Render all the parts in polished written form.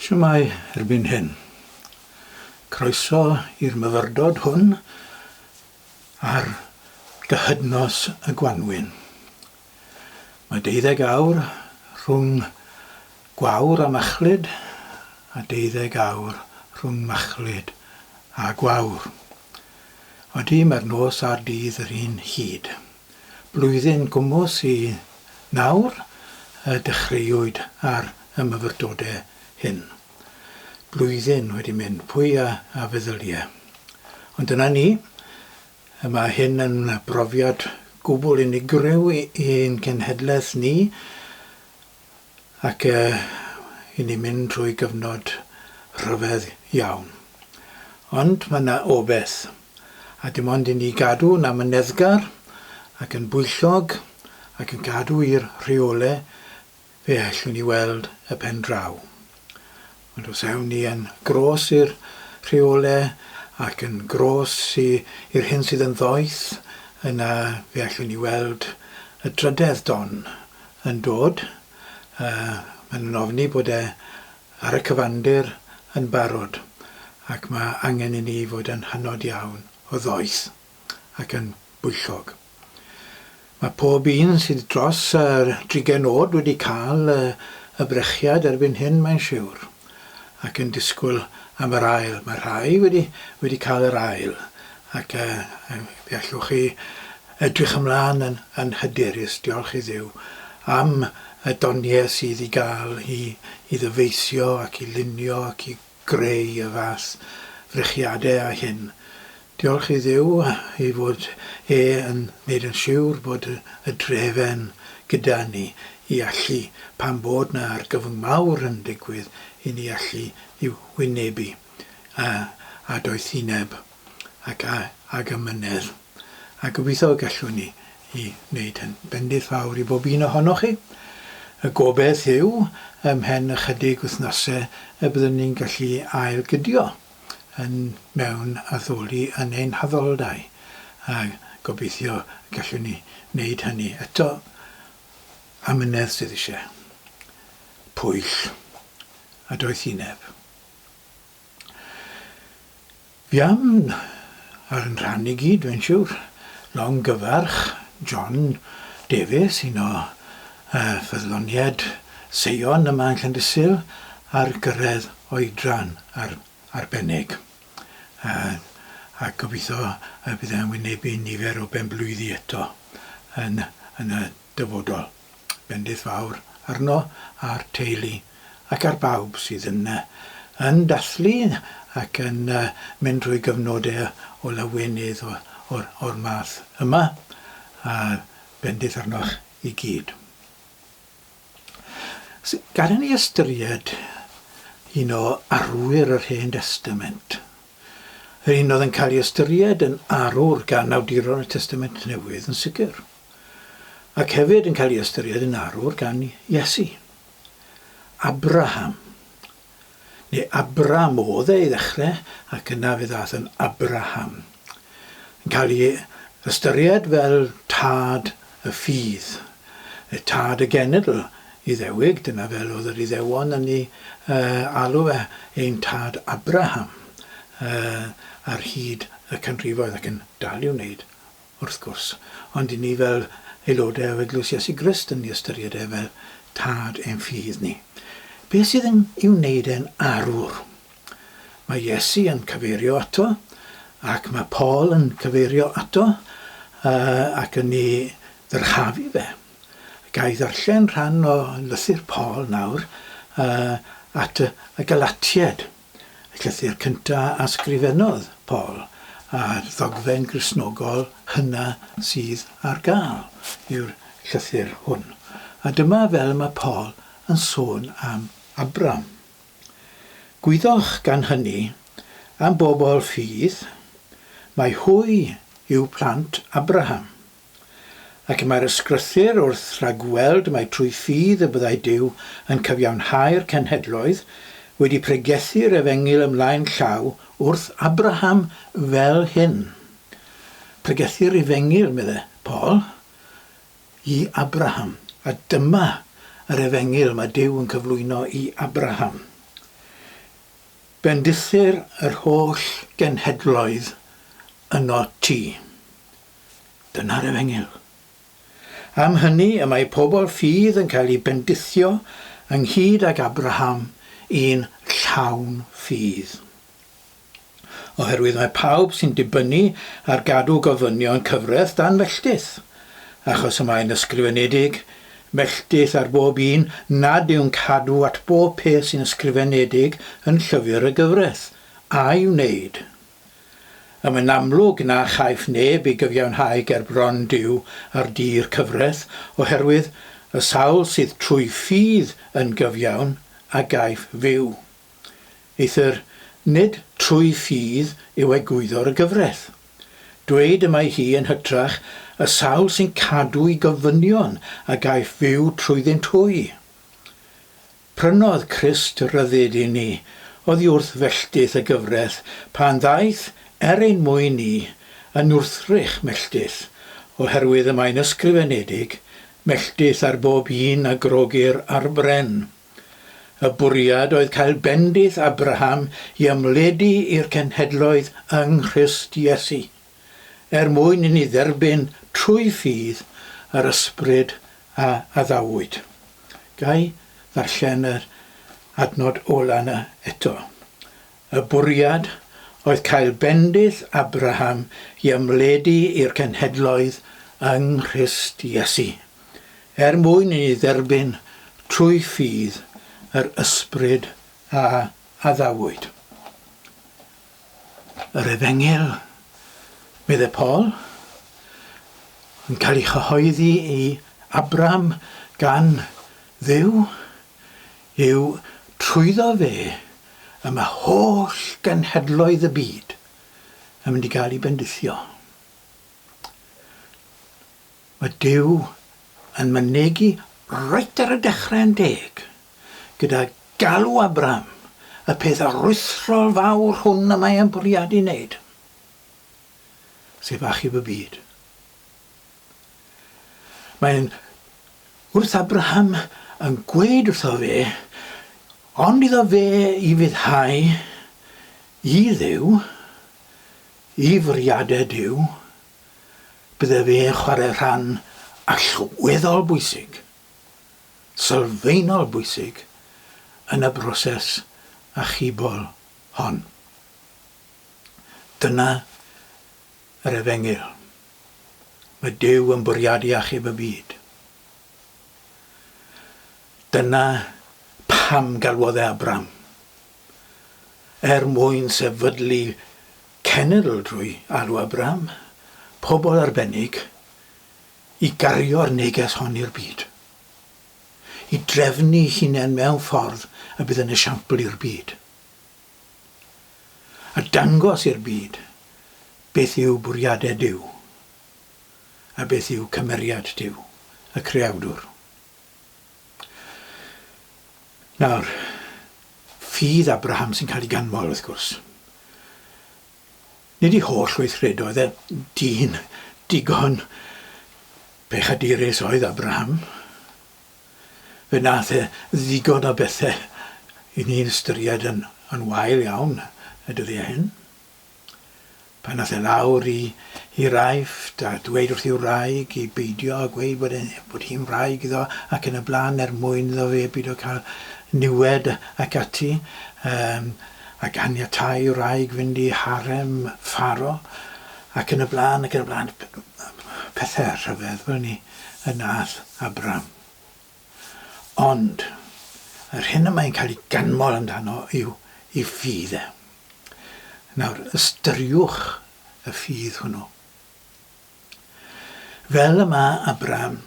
Shwmae erbyn hyn? Croeso i'r myfyrdod hwn ar gyhydnos y gwanwyn. Mae deuddeg awr rhwng gwawr a machlud a deuddeg awr rhwng machlud a gwawr. Odi, mae'r nos a'r dydd yr un hyd. Blwyddyn gwmws i nawr y dechreuwyd ar y myfyrdodau hyn. Blwyddyn wedi mynd, pwy a a feddylie? Ond dyna ni, y mae hyn yn brofiad gwbl unigryw i'n cenhedlaeth ni, ac i ni mynd trwy gyfnod rhyfedd iawn. Ond mae 'na obaith, a dim ond i ni gadw'n amyneddgar ac yn bwyllog ac yn cadw i'r rheole fe allwn ni weld y pen draw. Ond os ewn ni yn gros i'r rheole ac yn gros i'r hyn sydd yn ddoeth, yna fe allwn ni weld y drydedd don yn dod. Maen nhw'n ofni bod e ar y cyfandir yn barod, ac mae angen i ni fod yn hynod iawn o ddoeth ac yn bwyllog. Mae pob un sydd dros yr drigain oed wedi cael y brechiad erbyn hyn mae'n siwr, ac yn disgwyl am yr ail. Mae rhai wedi wedi cael yr ail, ac fe allwch chi edrych ymlaen yn yn hyderus, diolch i Dduw, am y doniau sydd i gael i i ddyfeisio ac i lunio ac i greu y fath frechiadau â hyn. Diolch i Dduw ei fod e yn wneud yn siwr bod y drefen gyda ni i allu, pan bod 'na argyfwng mawr yn digwydd, i ni allu i'w wynebu a a doethineb ac a ag amynedd. A gobeithio y gallwn ni i wneud hyn. Bendith fawr i bob un ohonoch chi. Y gobeith yw, ym mhen ychydig wythnosau, y byddwn ni'n gallu ail-gydio yn mewn addoli yn ein haddoldai, a gobeithio y gallwn ni wneud hynny. Eto, amynedd sydd eisiau. Pwyll a doethineb. Fi am ar yn rhan i gyd, dwi'n siwr, longyfarch John Davies, un o uh, ffyddloniaid Seion yma yn Llandysul, ar gyrraedd oedran ar, arbennig. Uh, a gobeithio y bydd e'n wynebu nifer o benblwyddi eto yn, yn y dyfodol. Bendith fawr arno a'r teulu ac ar bawb sydd yn yn dathlu ac yn mynd drwy gyfnodau o lawenydd o'r o'r math yma, a bendith arnoch i gyd. Gad i ni ystyried un o arwyr yr Hen Destament. Yr un oedd yn cael ei ystyried yn arwr gan awduron y Testament Newydd yn sicr. Ac hefyd yn cael ei ystyried yn arwr gan Iesu. Abraham. Neu Abram oedd e i ddechrau, ac yna fe ddaeth yn Abraham. Yn cael ei ystyried fel tad y ffydd, neu tad y genedl Iddewig, dyna fel oedd yr Iddewon yn ei uh, alw fe, ein tad Abraham, uh, ar hyd y canrifoedd ac yn dal i'w wneud wrth gwrs, ond i ni fel aelodau o Eglwys Iesu Grist yn ei ystyried e fel tad ein ffydd ni. Beth sydd yn i'w wneud e'n arwr? Mae Iesu yn cyfeirio ato, ac mae Paul yn cyfeirio ato, ac yn ei ddyrchafu fe. Ga i ddarllen rhan o lythyr Paul nawr at y Galatiaid. Y llythyr cyntaf a sgrifennodd Paul a'r ddogfen Gristnogol hynna sydd ar gael yw'r llythyr hwn. A dyma fel mae Paul yn sôn am Abram. Gwyddoch gan hynny am bobl ffydd, mai hwy yw plant Abraham. Ac y mae'r Ysgrythur wrth ragweld mai trwy ffydd y byddai Duw yn cyfiawnhau'r cenhedloedd, wedi pregethu'r efengyl ymlaen llaw wrth Abraham fel hyn. Pregethu'r efengyl, medde Paul, i Abraham. A dyma yr efengyl mae Duw yn cyflwyno i Abraham. Bendithir yr holl genhedloedd ynot ti. Dyna'r efengyl. Am hynny y mae pobl ffydd yn cael eu bendithio ynghyd ag Abraham, un llawn ffydd. Oherwydd mae pawb sy'n dibynnu ar gadw gofynion cyfraith dan felltith, achos y mae'n ysgrifenedig, Melltith ar bob un nad yw'n cadw at bob peth sy'n ysgrifenedig yn llyfr y gyfraith, a'i wneud. Y mae'n amlwg na chaiff neb ei gyfiawnhau ger bron Duw ar dir cyfraith, oherwydd y sawl sydd trwy ffydd yn gyfiawn a gaiff fyw. Eithr nid trwy ffydd yw egwyddor y gyfraith. Dweud y mae hi yn hytrach y sawl sy'n cadw'i gofynion a gaiff fyw trwyddynt hwy. Prynodd Crist ryddid i ni oddi wrth felltith y gyfraith pan ddaeth er ein mwyn ni yn wrthrych melltith, oherwydd y mae'n ysgrifenedig, Melltith ar bob un a grogir ar bren. Y bwriad oedd cael bendith Abraham i ymledu i'r cenhedloedd yng Nghrist Iesu, er mwyn i ni dderbyn trwy ffydd yr Ysbryd a addawyd. Ga i ddarllen yr adnod ola 'na eto? Y bwriad oedd cael bendith Abraham i ymledu i'r cenhedloedd yng Nghrist Iesu, er mwyn i ni dderbyn trwy ffydd yr Ysbryd a addawyd. Yr Efengyl, medde Paul, yn cael ei chyhoeddi i Abram gan Dduw, yw trwyddo fe y mae holl genhedloedd y byd yn mynd i gael eu bendithio. Mae Duw yn mynegi reit ar y dechrau yn deg, gyda galw Abram, y peth aruthrol fawr hwn y mae e'n bwriadu wneud, sef achub y byd. Mae'n wrth Abraham yn gweud wrtho fe, ond iddo fe i fuddhau i Dduw, i fwriadau Duw, bydde fe yn chwarae rhan allweddol bwysig, sylfaenol bwysig yn y broses achubol hon. Dyna yr Efengyl. Mae Duw yn bwriadu achub y byd. Dyna pam galwodd e Abram, er mwyn sefydlu cenedl drwy alw Abram, pobl arbennig, i gario'r neges hon i'r byd. I drefnu hunain mewn ffordd y bydd yn esiampl i'r byd. A dangos i'r byd beth yw bwriadau Duw a beth yw cymeriad Duw, y Creawdwr. Nawr, ffydd Abraham sy'n cael ei ganmol, wrth gwrs. Nid ei holl weithredoedd e, dyn digon pechadurus oedd Abraham. Fe wnaeth e ddigon o bethau i ni'n ystyried yn, yn wael iawn y dyddiau hyn. Pan ath e lawr i i'r Aifft a dweud wrth i'w wraig i beidio â gweud bod, e, bod hi'n wraig iddo ac yn y blaen er mwyn iddo fe beidio cael niwed ac ati, um, ac aniatáu i'w wraig fynd i harem Pharo ac yn y blaen ac yn y blaen. Pethau rhyfedd fel ni y nath Abram. Ond, yr hyn y mae'n cael ei ganmol amdano yw ei ffydd e. Nawr, ystyriwch y ffydd hwnnw. Fel y mae Abraham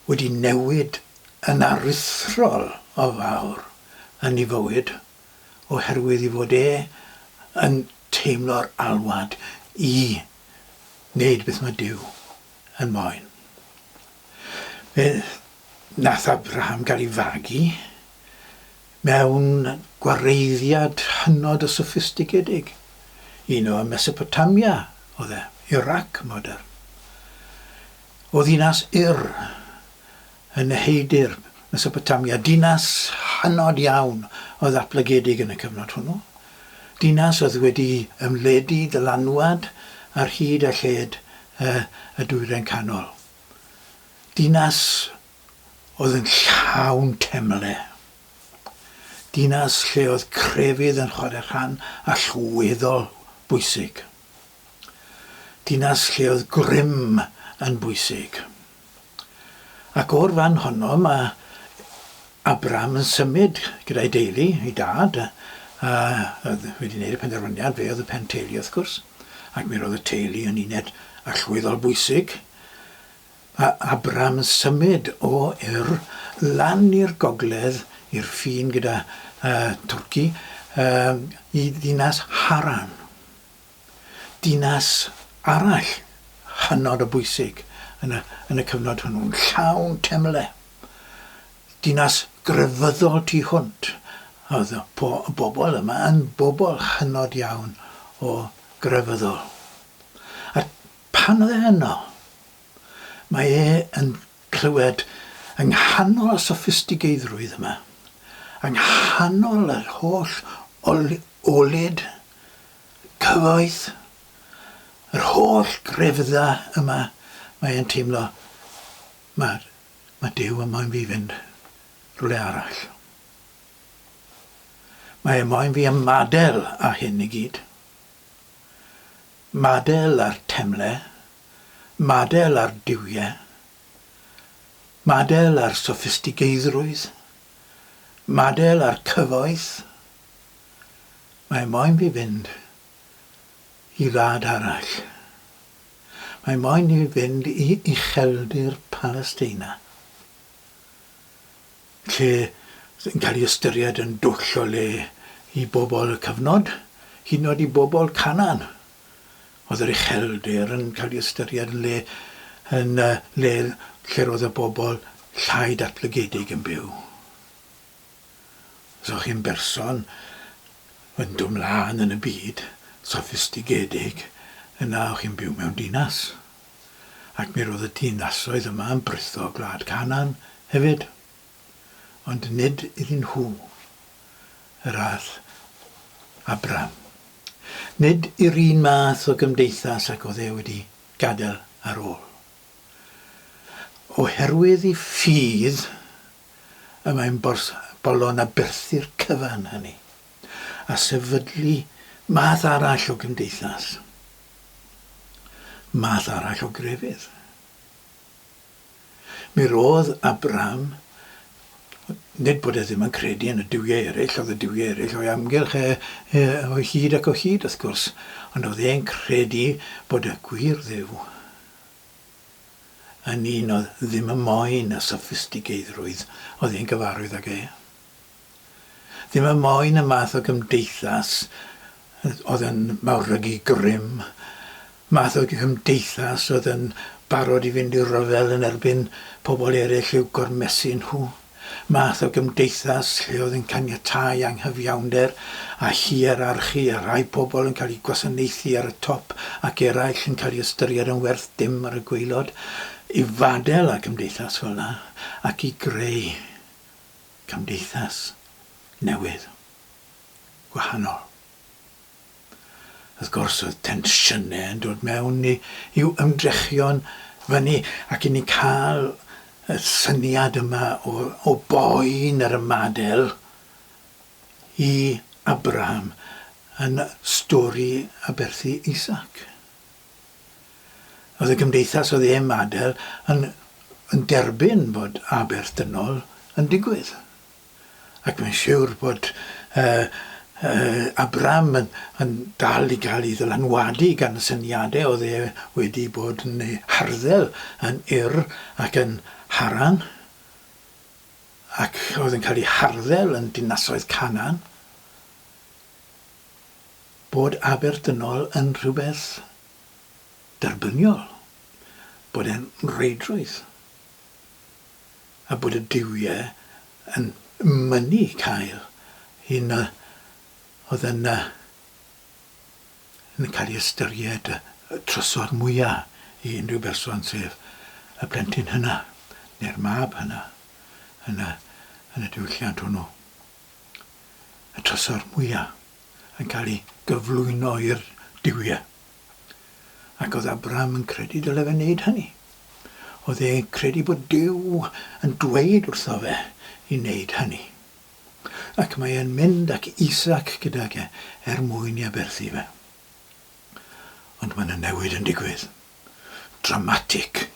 wedi newid yn aruthrol o fawr yn ei fywyd oherwydd ei fod e yn teimlo'r alwad i wneud beth mae Duw yn moyn. Fe wnaeth Abraham gael ei fagu mewn gwareiddiad hynod o soffistigedig. Un o Mesopotamia oedd e, Iraq modern. O ddinas Ur yn Neheudir Mesopotamia, dinas hynod iawn o ddatblygedig yn y cyfnod hwnnw. Dinas oedd wedi ymledu dylanwad ar hyd a lled y y Dwyrain Canol. Dinas oedd yn llawn temle. Dinas lle oedd crefydd yn chwarae rhan allweddol bwysig. Dinas lle oedd grym yn bwysig. Ac o'r fan honno mae Abram yn symud gyda'i deulu, ei dad, a oedd wedi gwneud y penderfyniad, fe oedd y pen teulu wrth gwrs, ac mi roedd y teulu yn uned allweddol bwysig. Mae Abram yn symud o Ur lan i'r gogledd, i'r ffin gyda uh, Twrci, uh, i ddinas Haran. Dinas arall hynod o bwysig yn y, yn y cyfnod hwnnw, llawn temle. Dinas grefyddol tu hwnt. Oedd y bobl yma yn bobl hynod iawn o grefyddol. A Pan oedd e yno, mae e yn clywed yng nghanol y soffistigeiddrwydd yma, yng nghanol yr holl olud, cyfoeth, yr holl grefydda yma, mae e'n teimlo, mae, mae Duw yn moyn fi fynd rhywle arall. Mae e moyn fi ymadel â hyn i gyd. Madel a'r temle, madel a'r duwie, madel a'r soffistigeiddrwydd, madel a'r cyfoeth. Mae moyn fi fynd i wlad arall. Mae moyn i fynd i ucheldir Palesteina. Lle sy'n cael ei ystyried yn dwll o le i bobl y cyfnod, hyd yn oed i bobl Canaan. Oedd yr ucheldir yn cael ei ystyried yn le, yn le lle roedd y bobl llai datblygedig yn byw. Os o'ch chi'n berson yn dod mlaen yn y byd soffistigedig, yna o'ch chi'n byw mewn dinas. Ac mi roedd y dinasoedd yma yn britho gwlad Canaan hefyd. Ond nid iddyn nhw yr aeth Abram. Nid i'r un math o gymdeithas ag oedd e wedi gadael ar ôl. Oherwydd ei ffydd y mae'n bolon aberthu'r cyfan hynny a sefydlu math arall o gymdeithas. Math arall o grefydd. Mi roedd Abraham, nid bod e ddim yn credu yn y duwiau eraill, oedd y duwiau eraill o'i amgylch e, e o hyd ac o hyd wrth gwrs, ond oedd e'n credu bod y gwir Dduw yn un oedd ddim yn moyn y soffistigeiddrwydd oedd e'n gyfarwydd ag e. Ddim yn moyn y math o gymdeithas oedd yn mawrygu grym, math o gymdeithas oedd yn barod i fynd i ryfel yn erbyn pobl eraill i'w gormesu nhw, math o gymdeithas lle oedd yn caniatáu anghyfiawnder a hierarchi a rhai pobl yn cael eu gwasanaethu ar y top ac eraill yn cael eu ystyried yn werth dim ar y gwaelod, i fadel â cymdeithas fel 'na ac i greu cymdeithas newydd, gwahanol. Wrth gwrs, oedd tensiynau yn dod mewn i, i'w ymdrechion fyny, ac i ni cael y syniad yma o, o boen yr ymadel i Abraham yn stori aberthu Isaac. Oedd y gymdeithas oedd e'n adael yn, yn derbyn bod aberth dynol yn digwydd. Ac mae'n siwr bod uh, uh, Abram yn, yn dal i gael ei ddylanwadu gan y syniadau oedd e wedi bod yn ei harddel yn Ur ac yn Haran, ac oedd yn cael ei harddel yn dinasoedd Canaan. Bod Aberdynol yn rhywbeth derbyniol, bod e'n reidrwydd, a bod y duwiau yn mynnu cael un oedd yn, yn cael ei ystyried y trysor mwya i unrhyw berson, sef y plentyn hynna, neu'r mab hynna, yn y, yn y diwylliant hwnnw. Y trysor mwya. yn cael ei gyflwyno i'r duwiau. Ac oedd Abraham yn credu dyle fe wneud hynny. Oedd e'n credu bod Duw yn dweud wrtho fe i wneud hynny. Ac mae e'n mynd ac Isaac gydag e er mwyn i aberthu fe. Ond mae yna newid yn digwydd. Dramatic.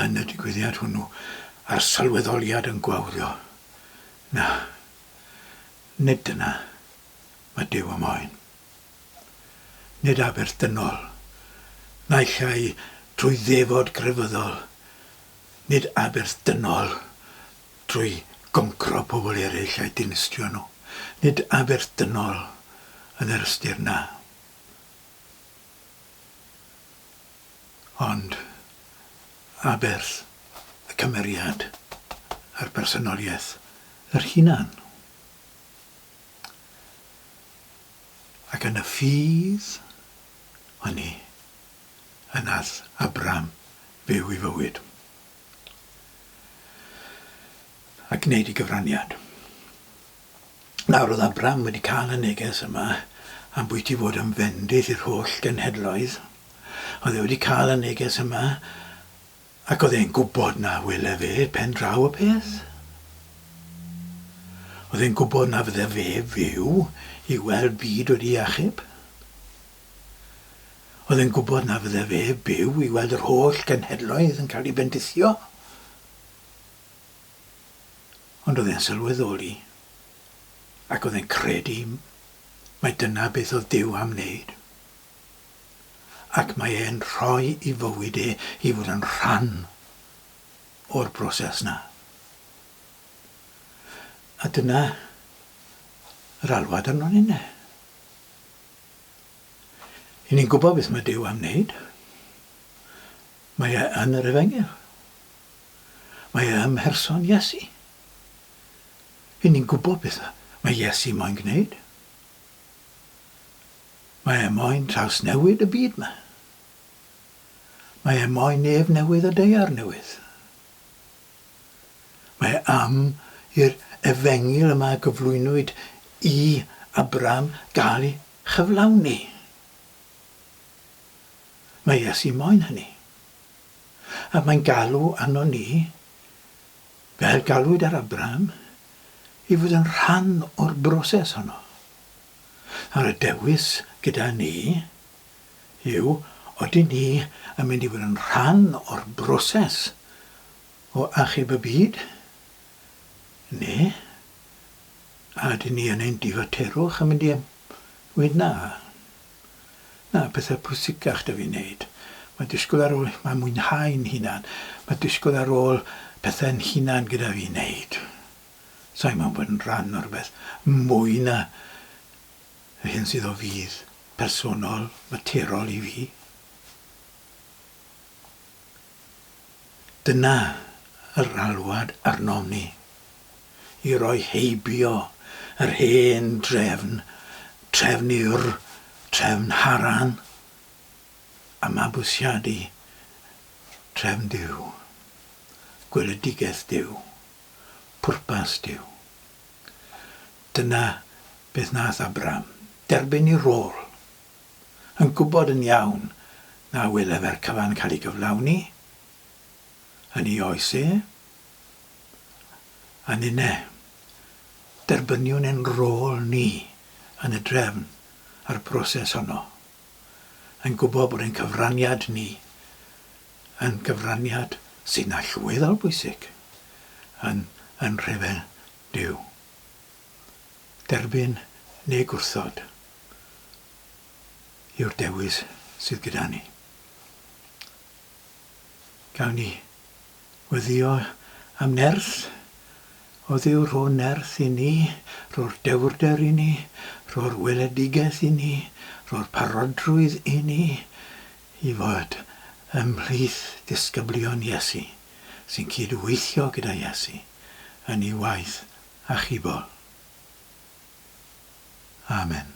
Yn y digwyddiad hwnnw, a'r sylweddoliad yn gwawrio. Na, nid dyna mae Duw y moyn. Nid aberth dynol, naill ai trwy ddefod grefyddol, nid aberth dynol trwy goncro pobl eraill a'u dinistrio nhw, nid aberth dynol yn yr ystyr 'na. Ond aberth y cymeriad a'r bersonoliaeth yr hunan. Ac yn y ffydd hynny y nath Abram fyw ei fywyd. A gwneud ei gyfraniad. Nawr oedd Abram wedi cael y neges yma am bwyty fod yn fendith i'r holl genhedloedd. Oedd e wedi cael y neges yma Ac oedd e'n gwybod na wele fe pen draw y peth. Oedd e'n gwybod na fydde fe fyw i weld byd wedi achub. Oedd e'n gwybod na fydde fe byw i weld yr holl genhedloedd yn cael eu bendithio. Ond oedd e'n sylweddoli, ac oedd e'n credu mai dyna beth oedd Duw am wneud. Ac mae e'n rhoi i fywyd e i fod yn rhan o'r broses 'na. A dyna yr alwad arnon ninne. I ni'n gwybod beth mae Duw am wneud. Mae e yn yr Efengyl. Mae e ym mherson Iesu. I ni'n gwybod beth mae Iesu moyn gwneud. Mae e moyn trawsnewid y byd 'ma. Mae e moyn nef newydd a daear newydd. Mae e am i'r efengyl yma a gyflwynwyd i Abraham gael ei chyflawni. Mae Iesu moyn hynny. A mae'n galw arnon ni, fel galwyd ar Abraham, i fod yn rhan o'r broses honno. Nawr y dewis gyda ni yw odyn ni yn mynd i fod yn rhan o'r broses o achub y byd, neu a ydyn ni yn ein difaterwch yn mynd i weud na, na, pethau pwysicach 'da fi wneud. Mae disgwyl ar ôl, mae mwynhau'n hunan, mae disgwyl ar ôl pethau'n hunan gyda fi wneud. Sa i moyn bod yn rhan o rywbeth mwy na yr hyn sydd o fudd personol, materol i fi. Dyna yr alwad arnom ni, i roi heibio yr hen drefn, trefn Ur, trefn Haran, a mabwysiadu trefn Duw, gweledigaeth Duw. Pwrpas Duw. Dyna beth nath Abram, derbyn ei rôl, yn gwybod yn iawn na wele fe'r cyfan cael ei gyflawni yn ei oes e, a ninne, derbyniwn ein rôl ni yn y drefn a'r broses honno, yn gwybod bod ein cyfraniad ni yn gyfraniad sy'n allweddol bwysig yn yn rhyfel Duw. Derbyn neu gwrthod yw'r dewis sydd gyda ni. Gawn ni weddïo am nerth? O Dduw, rho nerth i ni, rho'r dewrder i ni, rho'r weledigaeth i ni, rho'r parodrwydd i ni i fod ymhlith disgyblion Iesu sy'n cyd-weithio gyda Iesu yn ei waith achubol. Amen.